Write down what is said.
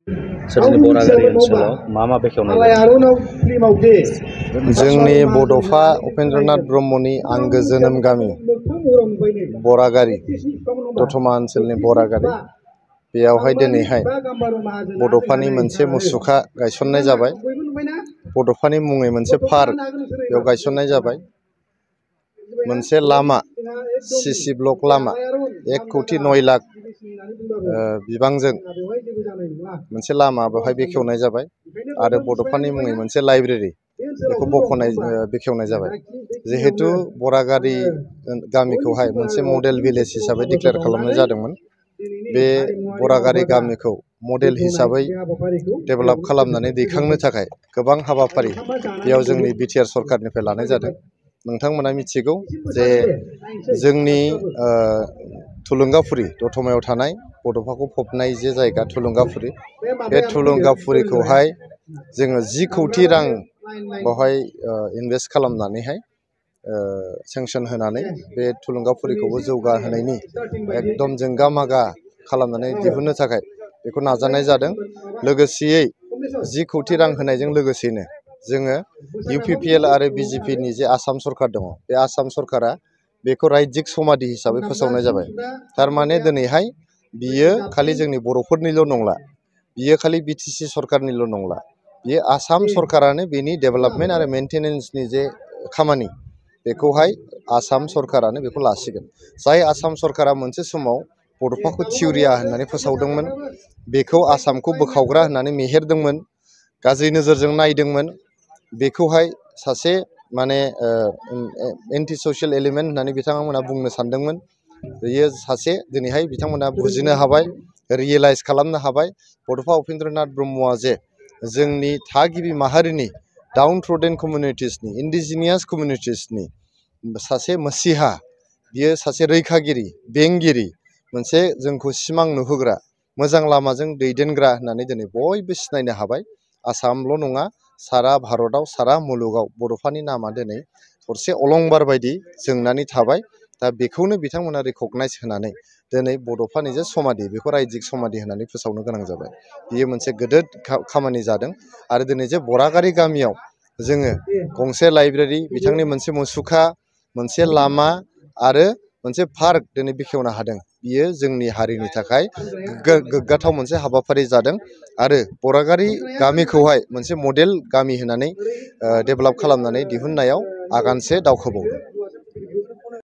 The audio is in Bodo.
जोंनि बरागारि ओनसोलाव मा बेखेवनाय जोंनि बड'फा उपेन्द्रनाथ ब्रह्मनि आंगो जोनोम गामि बरागारि दतमा ओनसोलनि बरागारि बेयावहाय दिनैहाय बड'फानि मोनसे मुसुखा गायसननाय जाबाय। बड'फानि मुङै मोनसे पार्क बेयाव गायसननाय जाबाय। मोनसे लामा सिसि ब्लक लामा 1,09,00,000 बिबांजों मोनसे लामा बेवहाय बेखेवनाय जाबाय आरो बड'फानि मुङै मोनसे लाइब्रेरि बेखौ बेखेवनाय जाबाय। जिहेतु बरागारि गामिखौहाय मोनसे मडेल भिलेज हिसाबै डिक्लेयार खालामनाय जादोंमोन। बे बरागारि गामिखौ मडेल हिसाबै डेभेलप खालामनानै दैखांनो थाखाय गोबां हाबाफारि बेयाव जोंनि बिटिआर सरकारनिफ्राय लानाय जादों। नोंथांमोना मिथिगौ जे जोंनि थुलुंगाफुरि दतमायाव थानाय बड'फाखौ फबनाय जे जायगा थुलुंगाफुरि, बे थुलुंगाफुरिखौहाय जोङो 10 कौटि रां बेवहाय इनभेस्ट खालामनानैहाय सेंसन होनानै बे थुलुंगाफुरिखौबो जौगाहोनायनि एकदम जोंगा मागा खालामनानै दिहुननो थाखाय बेखौ नाजानाय जादों। लोगोसेयै 10 कौटि रां होनायजों लोगोसेनो जोङो UPPL आरो BJPनि जे आसाम सरकार दङ, बे आसाम सरकारा बेखौ रायजिक समाधि हिसाबै फोसावनाय जाबाय। थारमाने दिनैहाय बियो खालि जोंनि बर'फोरनिल' नंला, बियो खालि BTC सरकारनिल' नंला, बियो आसाम सरकारानो बेनि डेभेलपमेन्ट आरो मेनटेनेन्सनि जे खामानि बेखौहाय आसाम सरकारानो बेखौ लासिगोन। जाय आसाम सरकारा मोनसे समाव बड'फाखौ थिउरिया होननानै फोसावदोंमोन, बेखौ आसामखौ बोखावग्रा होननानै मेहेरदोंमोन, गाज्रि नोजोरजों नायदोंमोन, बेखौहाय सासे माने एन्टि ससियेल एलिमेन्ट होननानै बिथांमोना बुंनो सानदोंमोन। बेयो सासे दिनैहाय बिथांमोना बुजिनो हाबाय, रियेलाइज खालामनो हाबाय बड'फा उपेन्द्रनाथ ब्रह्मआ जे जोंनि थागिबि माहारिनि डाउन ट्रडेन कमिउनिटिसनि इन्डिजिनियास कमिउनिटिसनि सासे मसिहा, बियो सासे रैखागिरि, बेंगिरि, मोनसे जोंखौ सिमां नुहोग्रा, मोजां लामाजों दैदेनग्रा होननानै दिनै बयबो सिनायनो हाबाय। आसामल' नङा, सारा भारतआव सारा मुलुगाव बड'फानि नामा दिनै थरसे अलंबार बायदि जोंनानै थाबाय। दा बेखौनो बिथांमोना रिकगनाइज होनानै दिनै बड'फानि जे समाधि बेखौ रायजिक समाधि होनानै फोसावनो गोनां जाबाय। बियो मोनसे गेदेर खामानि जादों। आरो दिनै जे बरागारि गामियाव जोङो गंसे लाइब्रेरि, बिथांनि मोनसे मुसुखा, मोनसे लामा आरो मोनसे पार्क दिनै बेखेवनो हादों, बियो जोंनि हारिनि थाखाय गोग्गाथाव मोनसे हाबाफारि जादों। आरो बरागारि गामिखौहाय मोनसे मडेल गामि होननानै डेभेलप खालामनानै दिहुननायाव आगानसे दावखोबावदों।